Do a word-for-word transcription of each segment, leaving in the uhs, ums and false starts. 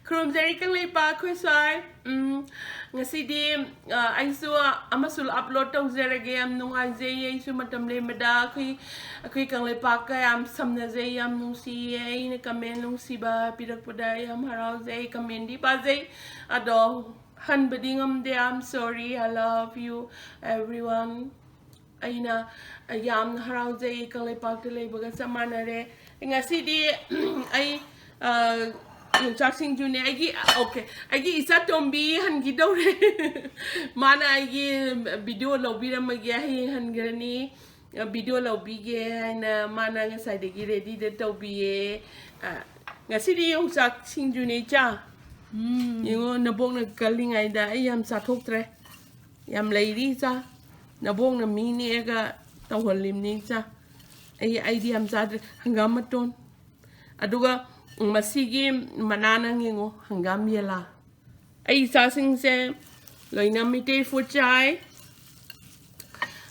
ꯈꯨꯔꯨꯝꯖꯔꯤ ꯀꯪꯂꯩꯄꯥꯛ ꯑꯩꯈꯣꯏ ꯁ꯭ꯋꯥꯏ꯫ ꯎꯝ, ꯉꯁꯤꯗꯤ, ꯑ, ꯑꯩꯁꯨ ꯑꯃꯁꯨ upload ꯇꯧꯖꯔꯒꯦ꯫ ꯌꯥꯝ ꯅꯨꯡꯉꯥꯏꯖꯩ꯫ ꯑꯩꯁꯨ ꯃꯇꯝ ꯂꯦꯟꯕꯗ ꯑꯩꯈꯣꯏ, ꯑꯩꯈꯣꯏ ꯀꯪꯂꯩꯄꯥꯛꯀ ꯌꯥꯝ ꯁꯝꯅꯖꯩ꯫ ꯌꯥꯝ ꯅꯨꯡꯁꯤꯌꯦ꯫ ꯑꯩꯅ comment ꯅꯨꯡꯁꯤꯕ ꯄꯤꯔꯛꯄꯗ ꯌꯥꯝ ꯍꯔꯥꯎꯖꯩ꯫ Commentꯗꯤ ꯄꯥꯖꯩ꯫ ꯑꯗꯣ ꯍꯟꯕꯗꯤ ꯉꯝꯗꯦ꯫ I'm sorry. I love you, everyone. ꯑꯩꯅ ꯌꯥꯝꯅ ꯍꯔꯥꯎꯖꯩ꯫ ꯀꯪꯂꯩꯄꯥꯛꯇ ꯂꯩꯕꯒ ꯆꯞ ꯃꯥꯟꯅꯔꯦ꯫ ꯉꯁꯤꯗꯤ ꯑꯩ, ꯑ, ꯌꯣꯡꯆꯥꯛ ꯁꯤꯡꯖꯨꯅꯦ꯫ ꯑꯩꯒꯤ, okay, ꯑꯩꯒꯤ ꯏꯆꯥ ꯇꯣꯝꯕꯤ ꯍꯟꯈꯤꯗꯧꯔꯦ꯫ ꯃꯥꯅ ꯑꯩꯒꯤ video ꯂꯧꯕꯤꯔꯝꯃꯒꯦ, ꯍꯌꯦꯡ ꯍꯟꯈ꯭ꯔꯅꯤ꯫ Video ꯂꯧꯕꯤꯒꯦ ꯍꯥꯏꯅ ꯃꯥꯅ ꯉꯁꯥꯏꯗꯒꯤ readyꯗ ꯇꯧꯕꯤꯌꯦ꯫ ꯑ, ꯉꯁꯤꯗꯤ ꯌꯣꯡꯆꯥꯛ ꯁꯤꯡꯖꯨꯅꯦ, ꯏꯆꯥ꯫ ꯎꯝ꯫ ꯌꯦꯡꯉꯣ, ꯅꯕꯣꯛꯅ ꯀꯜꯂꯤꯉꯩꯗ ꯑꯩ ꯌꯥꯝ ꯆꯥꯊꯣꯛꯇ꯭ꯔꯦ꯫ ꯌꯥꯝ ꯂꯩꯔꯤ, ꯏꯆꯥ꯫ ꯅꯕꯣꯛꯅ ꯃꯤ ꯅꯦꯛꯑꯒ ꯇꯧꯍꯜꯂꯤꯕꯅꯤ, ꯏꯆꯥ꯫ ꯑꯩ, ꯑꯩꯗꯤ ꯌꯥꯝ ꯆꯥꯗ꯭ꯔꯦ꯫ ꯍꯪꯒꯥꯝ ꯃꯇꯣꯟ꯫ ꯑꯗꯨꯒ ꯃꯁꯤꯒꯤ ꯃꯅꯥ ꯅꯪ ꯌꯦꯡꯉꯣ, ꯍꯪꯒꯥꯝ ꯌꯦꯂꯥ꯫ ꯑꯩ ꯏꯆꯥꯁꯤꯡꯁꯦ ꯂꯣꯏꯅ ꯃꯩꯇꯩ food ꯆꯥꯏ꯫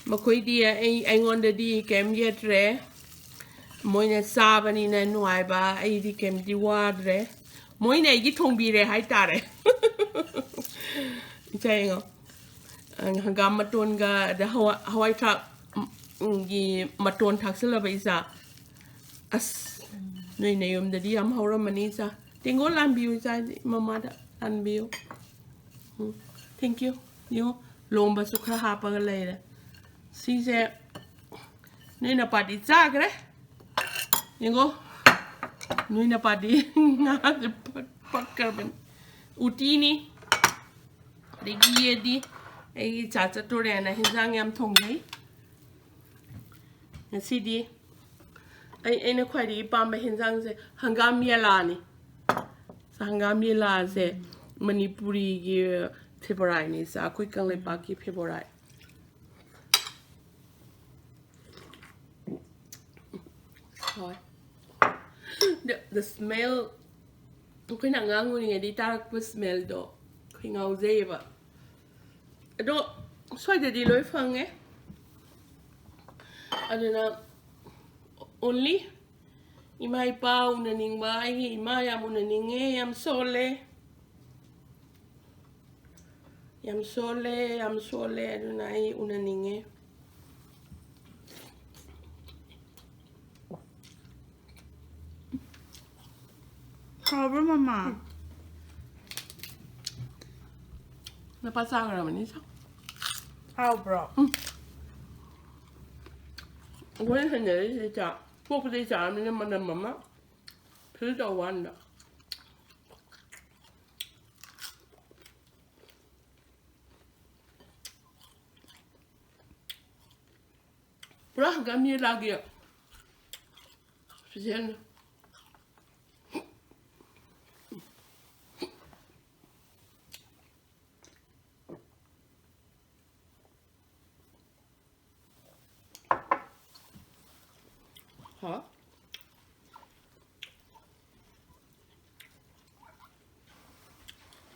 ꯃꯈꯣꯏꯗꯤ ꯑꯩ, ꯑꯩꯉꯣꯟꯗꯗꯤ ꯀꯩꯝ ꯌꯦꯠꯇ꯭ꯔꯦ꯫ ꯃꯣꯏꯅ ꯆꯥꯕꯅꯤꯅ ꯅꯨꯡꯉꯥꯏꯕ, ꯑꯩꯗꯤ ꯀꯩꯝꯇꯗꯤ ꯋꯥꯗ꯭ꯔꯦ꯫ ꯃꯣꯏꯅ ꯑꯩꯒꯤ ꯊꯣꯡꯕꯤꯔꯦ ꯍꯥꯏꯇꯥꯔꯦ꯫ ꯏꯆꯥ ꯌꯦꯡꯉꯣ꯫ ꯍꯪꯒꯥꯝ ꯃꯇꯣꯟꯒ ꯑꯗ ꯍꯋꯥ-, ꯍꯋꯥꯏ ꯊ꯭ꯔꯥꯛ, ꯎꯝ, ꯒꯤ ꯃꯇꯣꯟ ꯊꯥꯛꯆꯜꯂꯕ, ꯏꯆꯥ꯫ ꯑꯁ, ꯅꯣꯏ ꯅꯌꯨꯝꯗꯗꯤ ꯌꯥꯝ ꯍꯧꯔꯝꯃꯅꯤ, ꯏꯆꯥ꯫ ꯇꯦꯡꯒꯣꯠ ꯂꯥꯟꯕꯤꯌꯨ, ꯏꯆꯥ, ꯃꯃꯥꯗ ꯂꯥꯟꯕꯤꯌꯨ꯫ ꯎꯝ, thank you꯫ ꯌꯦꯡꯉꯣ, ꯂꯣꯝꯕꯁꯨ ꯈꯔ ꯍꯥꯞꯄꯒ ꯂꯩꯔꯦ꯫ ꯁꯤꯁꯦ ꯅꯣꯏ ꯅꯄꯥꯗꯤ ꯆꯥꯈ꯭ꯔꯦ꯫ ꯌꯦꯡꯉꯣ, ꯅꯣꯏ ꯅꯄꯥꯗꯤ ꯉꯥꯁꯦ ꯄꯠ-, ꯄꯠꯈ꯭ꯔꯕꯅꯤ꯫ ꯎꯇꯤꯅꯤ꯫ ꯑꯗꯒꯤ ꯌꯦꯗꯤ ꯑꯩꯒꯤ ꯆꯥ ꯆꯠꯇꯣꯔꯦꯅ ꯍꯦꯟꯖꯥꯡ ꯌꯥꯝ ꯊꯣꯡꯖꯩ꯫ ꯉꯁꯤꯗꯤ ꯑꯩ, ꯑꯩꯅ ꯈ꯭ꯋꯥꯏꯗꯒꯤ ꯄꯥꯝꯕ ꯍꯦꯟꯖꯥꯡꯁꯦ ꯍꯪꯒꯥꯝ ꯌꯦꯂꯥꯅꯤ꯫ ꯍꯪꯒꯥꯝ ꯌꯦꯂꯥꯁꯦ ꯃꯅꯤꯄꯨꯔꯤꯒꯤ favouriteꯅꯤ, ꯏꯆꯥ, ꯑꯩꯈꯣꯏ ꯀꯪꯂꯩꯄꯥꯛꯀꯤ favourite꯫ ꯍꯣꯏ꯫ The, the smell, ꯑꯩꯈꯣꯏꯅ ꯑꯉꯥꯡ ꯑꯣꯏꯔꯤꯉꯩꯗꯒꯤ ꯇꯥꯔꯛꯄ smellꯗꯣ ꯑꯩꯈꯣꯏ ꯉꯥꯎꯖꯩꯌꯦꯕ꯫ ꯑꯗꯣ ꯁ꯭ꯋꯥꯏꯗꯗꯤ ꯂꯣꯏ ꯐꯪꯉꯦ꯫ ꯑꯗꯨꯅ only ꯏꯃꯥ ꯏꯄꯥ ꯎꯅꯅꯤꯡꯕ, ꯑꯩꯒꯤ ꯏꯃꯥ ꯌꯥꯝ ꯎꯅꯅꯤꯡꯉꯦ, ꯌꯥꯝ ꯁꯣꯜꯂꯦ꯫ ꯌꯥꯝ ꯁꯣꯜꯂꯦ, ꯌꯥꯝ ꯁꯣꯜꯂꯦ, ꯑꯗꯨꯅ ꯑꯩ ꯎꯅꯅꯤꯡꯉꯦ꯫ ꯍꯥꯎꯕ꯭ꯔꯣ, ꯃꯃꯥ? ꯅꯄꯥ ꯆꯥꯈ꯭ꯔꯕꯅꯤ, ꯆꯥꯎ꯫ ꯍꯥꯎꯕ꯭ꯔꯣ? ꯎꯝ꯫ ꯑꯩꯈꯣꯏꯅ ꯍꯩꯅꯔꯤꯁꯦ ꯆꯥ-, ꯄꯣꯛꯄꯗꯩ ꯆꯥꯔꯕꯅꯤꯅ ꯃꯅꯝ ꯑꯃ feel ꯇꯧꯕ ꯋꯥꯅꯤꯗ꯫ ꯄꯨꯔꯥ ꯍꯪꯒꯥꯝ ꯃꯦꯂꯥꯒꯤ season꯫ ꯍꯥ?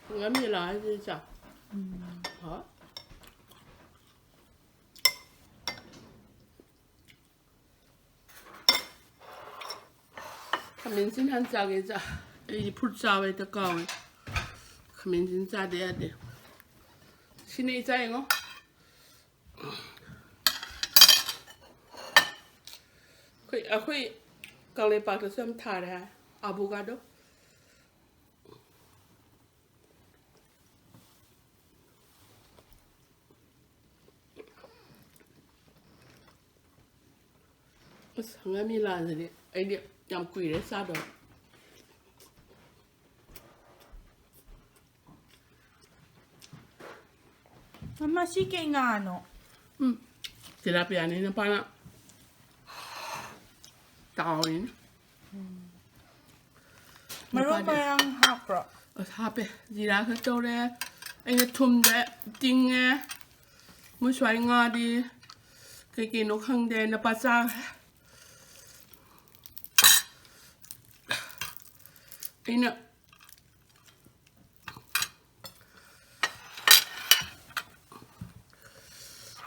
ꯍꯪꯒꯥꯝ ꯃꯦꯂꯥ ꯍꯥꯏꯁꯦ ꯆꯥ꯫ ꯎꯝ꯫ ꯍꯥ? ꯈꯥꯃꯦꯟꯁꯤꯟ ꯍꯥꯟꯅ ꯆꯥꯒꯦ, ꯆꯥ-, ꯑꯩꯗꯤ fruit ꯆꯥꯕ ꯍꯦꯛꯇ ꯀꯥꯎꯋꯦ꯫ ꯈꯥꯃꯦꯟꯁꯤꯟ ꯆꯥꯗ ꯌꯥꯗꯦ꯫ ꯁꯤꯅ ꯑꯩ ꯆꯥ ꯌꯦꯡꯉꯣ꯫ ꯑꯩꯈꯣꯏ, ꯑꯩꯈꯣꯏ ꯀꯪꯂꯩꯄꯥꯛꯇꯁꯨ ꯌꯥꯝ ꯊꯥꯔꯦ ꯍꯥꯏ, avocado꯫ ꯑꯁ, ꯍꯪꯒꯥꯝ ꯃꯦꯂꯥꯁꯤꯗꯤ ꯑꯩꯗꯤ ꯌꯥꯝ ꯀꯨꯏꯔꯦ ꯆꯥꯗꯕ꯫ ꯃꯃꯥ, ꯁꯤ ꯀꯩ ꯉꯥꯅꯣ? ꯎꯝ, ꯇꯤꯂꯥꯄꯤꯌꯥꯅꯤ ꯅꯄꯥꯅ ꯇꯥꯎꯔꯤꯅꯤ꯫ ꯃꯔꯨ ꯅꯨꯄꯥꯗꯤ ꯃꯔꯥꯡ ꯍꯥꯞꯄ꯭ꯔꯣ? ꯑꯁ, ꯍꯥꯞꯄꯦ꯫ ꯖꯤꯔꯥ ꯈꯔ ꯇꯧꯔꯦ꯫ ꯑꯩꯅ ꯊꯨꯝꯗ ꯇꯤꯡꯉꯦ꯫ ꯃꯣꯏ ꯁ꯭ꯋꯥꯏ ꯉꯥꯗꯤ ꯀꯩ ꯀꯩꯅꯣ ꯈꯪꯗꯦ, ꯅꯄꯥ ꯆꯥꯈ꯭ꯔꯦ꯫ ꯑꯩꯅ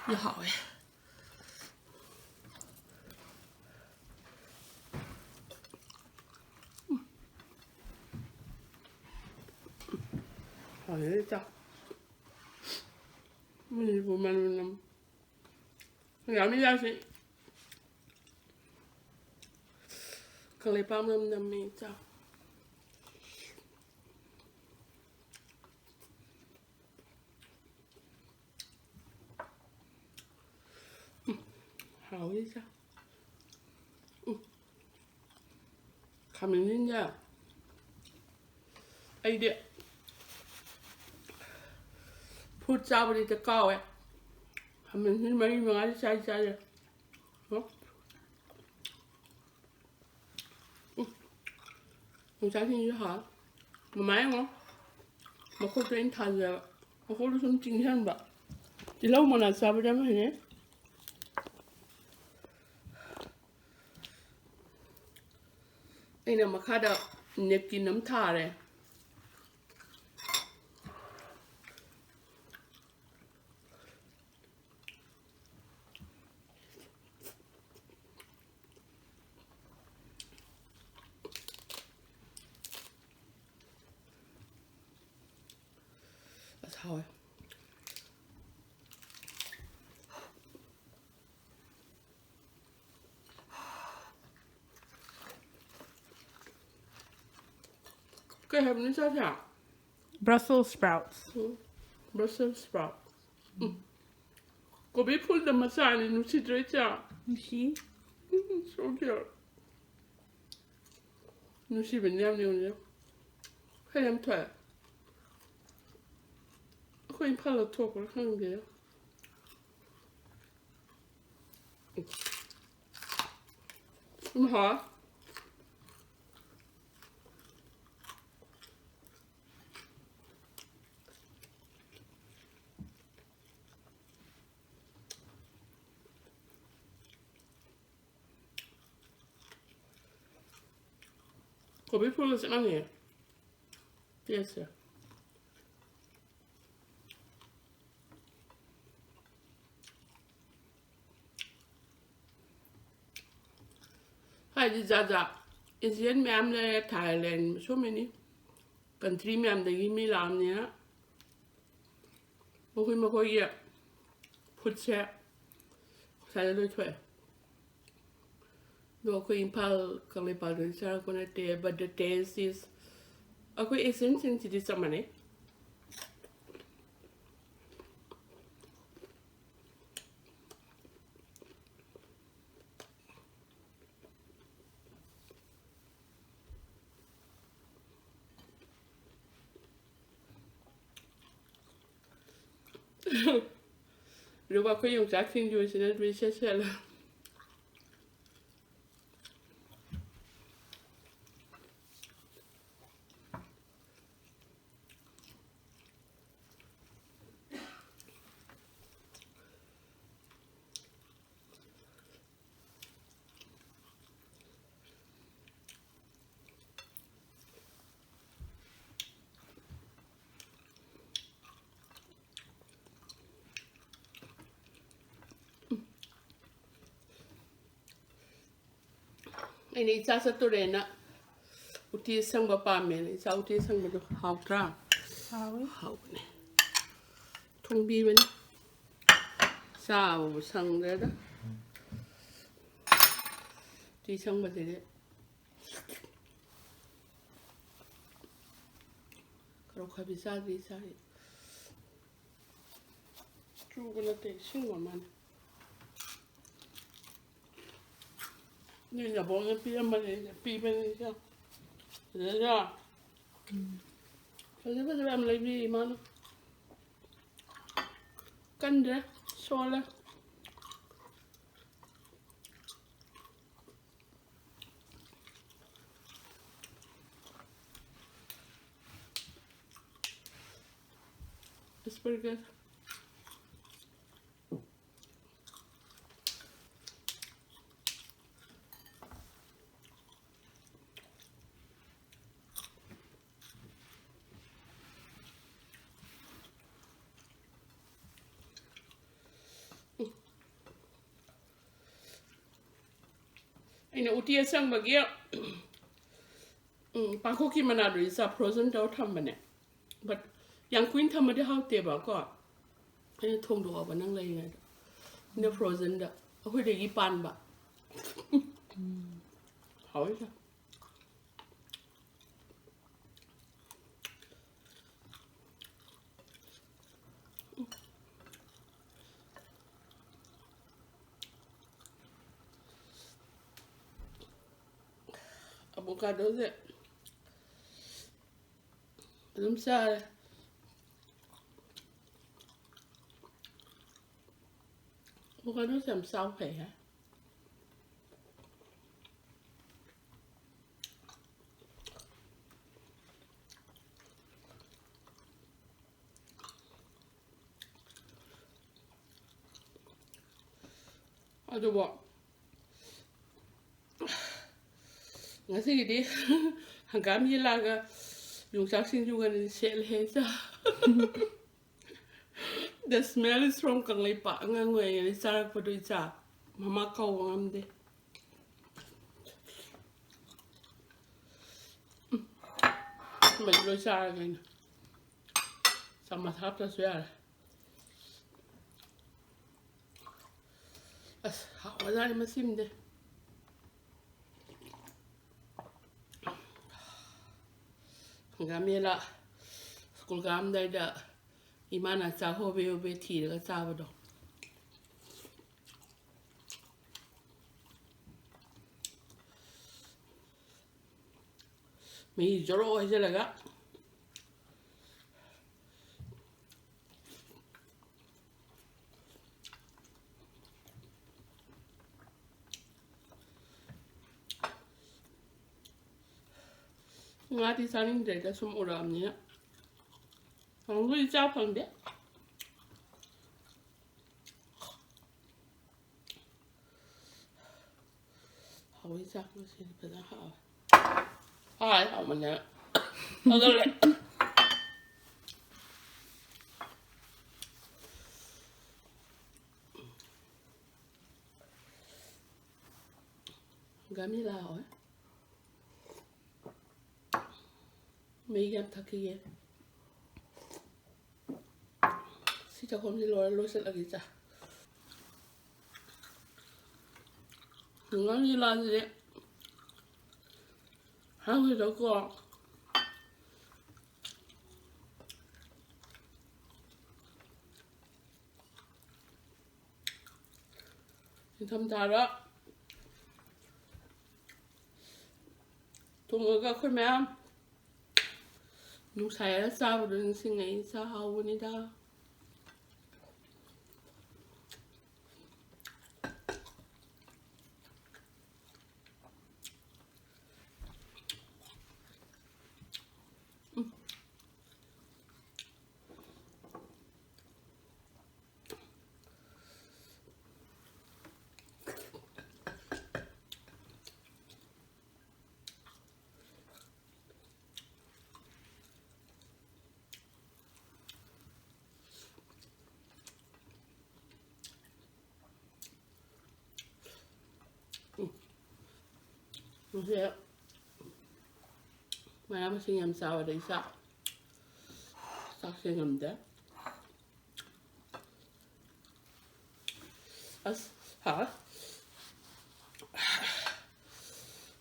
ꯌꯥꯝ ꯍꯥꯎꯋꯦ꯫ ꯍꯥꯎꯋꯦ ꯆꯥꯛ꯫ ꯃꯅꯤꯄꯨꯔ ꯃꯅꯝ ꯅꯝ꯫ ꯌꯥꯝꯃꯤ ꯆꯥꯁꯤ꯫ ꯀꯪꯂꯩꯄꯥꯛ ꯃꯅꯝ ꯅꯝꯃꯤ ꯆꯥꯛ꯫ ꯎꯝ, ꯍꯥꯎꯋꯤ ꯆꯥꯛ꯫ ꯎꯝ꯫ ꯈꯥꯃꯦꯟꯁꯤꯟꯁꯦ ꯑꯩꯗꯤ ꯐꯨꯠ ꯆꯥꯕꯗꯤ ꯍꯦꯛꯇ ꯀꯥꯎꯋꯦ꯫ ꯈꯥꯃꯦꯟꯁꯤꯟ ꯃꯔꯤ ꯃꯉꯥꯗꯤ ꯆꯥꯏ ꯆꯥꯏꯔꯦ꯫ ꯍꯣ꯫ ꯎꯝ꯫ ꯌꯣꯡꯆꯥꯛꯁꯤꯡꯁꯨ ꯍꯥꯎꯋꯦ꯫ ꯃꯃꯥ ꯌꯦꯡꯉꯣ꯫ ꯃꯈꯣꯛꯇꯣ ꯑꯩꯅ ꯊꯥꯖꯕ꯫ ꯃꯈꯣꯛꯇꯣ ꯁꯨꯝ ꯆꯤꯡꯁꯤꯟꯕ꯫ ꯇꯤꯜꯍꯧ ꯃꯅꯥ ꯆꯥꯕꯗꯤ ꯌꯥꯝ ꯍꯩꯅꯩ꯫ ꯑꯩꯅ ꯃꯈꯥꯗ napkin ꯑꯃ ꯊꯥꯔꯦ꯫ ꯑꯁ, ꯍꯥꯎꯋꯦ꯫ ꯀꯩ ꯍꯥꯏꯕꯅꯣ ꯆꯥꯁꯦ? Brussels sprouts. ꯎꯝ, Brussels sprout꯫ ꯎꯝ꯫ ꯀꯣꯕꯤ ꯐꯨꯜꯗ ꯃꯆꯥꯅꯤ, ꯅꯨꯡꯁꯤꯗ꯭ꯔꯣ ꯏꯆꯥ? ꯅꯨꯡꯁꯤ꯫ ꯎꯝ, so cute꯫ ꯅꯨꯡꯁꯤꯕꯅꯤ ꯌꯥꯝ, ꯌꯦꯡꯉꯨꯅꯦ꯫ ꯈꯔ ꯌꯥꯝ ꯊꯣꯛꯑꯦ꯫ ꯑꯩꯈꯣꯏ ꯏꯝꯐꯥꯜꯗ ꯊꯣꯛꯄ꯭ꯔꯥ ꯈꯪꯗꯦ꯫ ꯎꯝ, ꯍꯥꯎꯋꯦ꯫ ꯀꯣꯕꯤ ꯐꯨꯜꯒ ꯆꯞ ꯃꯥꯟꯅꯩꯌꯦ꯫ Taste ꯁꯦ꯫ ꯍꯥꯏꯗꯤ ꯖꯥꯠ ꯖꯥꯠ꯫ Asian ꯃꯌꯥꯝ ꯂꯩꯔꯦ, Thailand, so many country ꯃꯌꯥꯝꯗꯒꯤ ꯃꯤ ꯂꯥꯛꯑꯕꯅꯤꯅ꯫ ꯃꯈꯣꯏ ꯃꯈꯣꯏꯒꯤ ꯐꯨꯗꯁꯦ ꯉꯁꯥꯏꯗ ꯂꯣꯏꯊꯣꯛꯑꯦ꯫ ꯑꯗꯣ ꯑꯩꯈꯣꯏ ꯏꯝꯐꯥꯜ ꯀꯪꯂꯩꯄꯥꯛꯇꯗꯤ ꯆꯥꯔꯛꯄ ꯅꯠꯇꯦ, but the taste is, ꯑꯩꯈꯣꯏ ꯑꯦꯁꯤꯌꯟꯁꯤꯡꯁꯤꯗꯤ ꯆꯞ ꯃꯥꯟꯅꯩ꯫ ꯑꯗꯨꯒ ꯑꯩꯈꯣꯏ ꯌꯣꯡꯆꯥꯛ ꯁꯤꯡꯖꯨꯁꯤꯅ ꯔꯤꯁꯦꯠ ꯁꯦꯠꯂ꯫ ꯑꯩꯅ ꯏꯆꯥ ꯆꯠꯇꯣꯔꯦꯅ ꯎꯇꯤ ꯑꯁꯪꯕ ꯄꯥꯝꯃꯦꯅ꯫ ꯏꯆꯥ ꯎꯇꯤ ꯑꯁꯪꯕꯗꯣ ꯍꯥꯎꯇ꯭ꯔꯥ? ꯍꯥꯎꯋꯤ꯫ ꯍꯥꯎꯕꯅꯦ꯫ ꯊꯣꯡꯕꯤꯕꯅꯤ꯫ ꯆꯥꯕꯕꯨ ꯁꯪꯗ꯭ꯔꯦꯗ꯫ ꯎꯇꯤ ꯑꯁꯪꯕꯁꯤꯗꯤ ꯀꯔꯣꯛ ꯈꯥꯕꯤ ꯆꯥꯗ꯭ꯔꯤ ꯏꯆꯥꯒꯤ꯫ ꯆꯨꯕ ꯅꯠꯇꯦ, ꯏꯁꯤꯡ ꯑꯣꯏꯔ ꯃꯥꯜꯂꯦ꯫ ꯅꯣꯏ ꯅꯕꯣꯛꯅ ꯄꯤꯔꯝꯕꯅꯦ, ꯄꯤꯕꯅꯦ ꯏꯆꯥ꯫ ꯐꯖꯗ꯭ꯔꯥ? ꯐꯖ ꯐꯖꯕ ꯌꯥꯝ ꯂꯩꯕꯤ ꯏꯃꯥꯅ꯫ ꯀꯟꯗ꯭ꯔꯦ, ꯁꯣꯜꯂꯦ꯫ It's pretty good. ꯑꯩꯅ ꯎꯇꯤ ꯑꯁꯪꯕꯒꯤ, ꯎꯝ, ꯄꯥꯡꯈꯣꯛꯀꯤ ꯃꯅꯥꯗꯨꯗꯤ ꯆꯥ frozen ꯇꯧꯔ ꯊꯝꯕꯅꯦ꯫ But ꯌꯥꯝ ꯀꯨꯏꯅ ꯊꯝꯃꯗꯤ ꯍꯥꯎꯇꯦꯕꯀꯣ꯫ ꯑꯩꯅ ꯊꯣꯡꯗꯣꯛꯑꯕ ꯅꯪ ꯂꯩꯔꯤꯉꯩꯗ꯫ ꯑꯩꯅ frozenꯗ ꯑꯩꯈꯣꯏꯗꯒꯤ ꯄꯥꯟꯕ꯫ ꯍꯥꯎꯋꯤꯗ꯫ Avocadoꯁꯦ ꯑꯗꯨꯝ ꯆꯥꯔꯦ꯫ Avocadoꯁꯦ ꯌꯥꯝ ꯆꯥꯎ ꯐꯩ ꯍꯥꯏ꯫ ꯑꯗꯨꯕꯨ ꯉꯁꯤꯒꯤꯗꯤ ꯍꯪꯒꯥꯝ ꯌꯦꯂꯥꯒ ꯌꯣꯡꯆꯥꯛ ꯁꯤꯡꯖꯨꯒꯅꯤ ꯁꯦꯠꯂꯦ ꯆꯥ꯫ The smell is from Kangleipak. ꯑꯉꯥꯡ ꯑꯣꯏꯔꯤꯉꯩꯗ ꯆꯥꯔꯛꯄꯗꯣ ꯏꯆꯥ꯫ ꯃꯃꯥ ꯀꯧꯕ ꯉꯝꯗꯦ꯫ ꯎꯝ꯫ ꯁꯨꯃꯥꯏꯅ ꯂꯣꯏ ꯆꯥꯔꯒꯦ ꯑꯩꯅ꯫ ꯆꯥꯃꯁ ꯍꯥꯞꯇ꯭ꯔꯁꯨ ꯌꯥꯔꯦ꯫ ꯑꯁ, ꯍꯥꯎꯒ꯭ꯔꯖꯥꯠꯅꯤ ꯃꯁꯤꯃꯗꯤ꯫ ꯍꯪꯒꯥꯝ ꯃꯦꯠꯂ ꯁ꯭ꯀꯨꯜ ꯀꯥꯔꯝꯗꯥꯏꯗ ꯏꯃꯥꯅ ꯆꯥꯛ ꯍꯣꯕꯦ ꯍꯣꯕꯦ ꯊꯤꯔꯒ ꯆꯥꯕꯗꯣ꯫ ꯃꯍꯤ ꯖꯣꯔꯣ ꯍꯩꯖꯤꯜꯂꯒ꯫ ꯉꯥꯗꯤ ꯆꯥꯅꯤꯡꯗ꯭ꯔꯦꯗ ꯁꯨꯝ ꯎꯔꯛꯑꯕꯅꯤꯅ꯫ ꯀꯥꯡꯍꯧꯗꯤ ꯆꯥ ꯐꯪꯗꯦ꯫ ꯍꯥꯎꯋꯤ ꯆꯥꯛ ꯉꯁꯤꯗꯤ ꯐꯖꯅ ꯍꯥꯎꯋꯦ꯫ ꯍꯥꯎꯋꯦ ꯍꯥꯎꯃꯟꯗꯅ ꯐꯒꯠꯂꯦ꯫ ꯒꯝꯂꯥ ꯍꯥꯎꯋꯦ꯫ ꯃꯍꯤ ꯌꯥꯝ ꯊꯛꯈꯤꯒꯦ꯫ ꯁꯤ ꯆꯥꯛꯈꯨꯝꯁꯤ ꯂꯣꯏꯔ ꯂꯣꯏꯁꯤꯜꯂꯒꯦ ꯆꯥ꯫ ꯉꯥꯔꯤ ꯂꯥꯁꯤꯗꯤ ꯍꯥꯎꯈꯤꯗꯀꯣ꯫ ꯅꯤꯡꯊꯝꯊꯥꯗ ꯊꯣꯡꯉꯒ ꯑꯩꯈꯣꯏ ꯃꯌꯥꯝ ꯅꯨꯡꯁꯥ ꯌꯥꯏꯔ ꯆꯥꯕꯗꯣ ꯅꯤꯡꯁꯤꯡꯉꯛꯏ꯫ ꯆꯥ ꯍꯥꯎꯕꯅꯤꯗ꯫ ꯉꯁꯤ ꯃꯅꯥ ꯃꯁꯤꯡ ꯌꯥꯝ ꯆꯥꯕꯗ ꯏꯁꯥ ꯆꯥꯛꯁꯦ ꯉꯝꯗꯦ꯫ ꯑꯁ ꯍꯥ꯫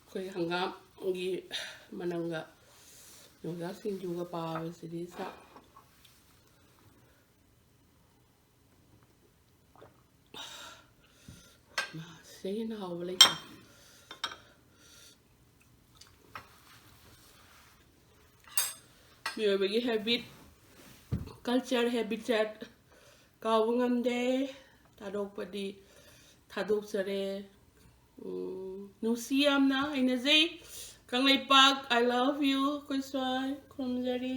ꯑꯩꯈꯣꯏ ꯍꯪꯒꯥꯝꯒꯤ ꯃꯅꯝꯒ ꯌꯣꯡꯆꯥꯛ ꯁꯤꯡꯖꯨꯒ ꯄꯥꯕꯁꯤꯗꯤ ꯆꯥꯛ꯫ ꯁꯤꯗꯒꯤ ꯍꯦꯟꯅ ꯍꯥꯎꯕ ꯂꯩꯇꯦ꯫ ꯃꯤꯑꯣꯏꯕꯒꯤ habit, culture, habitat ꯀꯥꯎꯕ ꯉꯝꯗꯦ꯫ ꯊꯥꯗꯣꯛꯄꯗꯤ ꯊꯥꯗꯣꯛꯆꯔꯦ꯫ ꯎꯝ, ꯅꯨꯡꯁꯤ ꯌꯥꯝꯅ, ꯍꯩꯅꯖꯩ꯫ Kangleipak, I love you꯫ ꯑꯩꯈꯣꯏ ꯁ꯭ꯋꯥꯏ ꯈꯨꯔꯨꯝꯖꯔꯤ꯫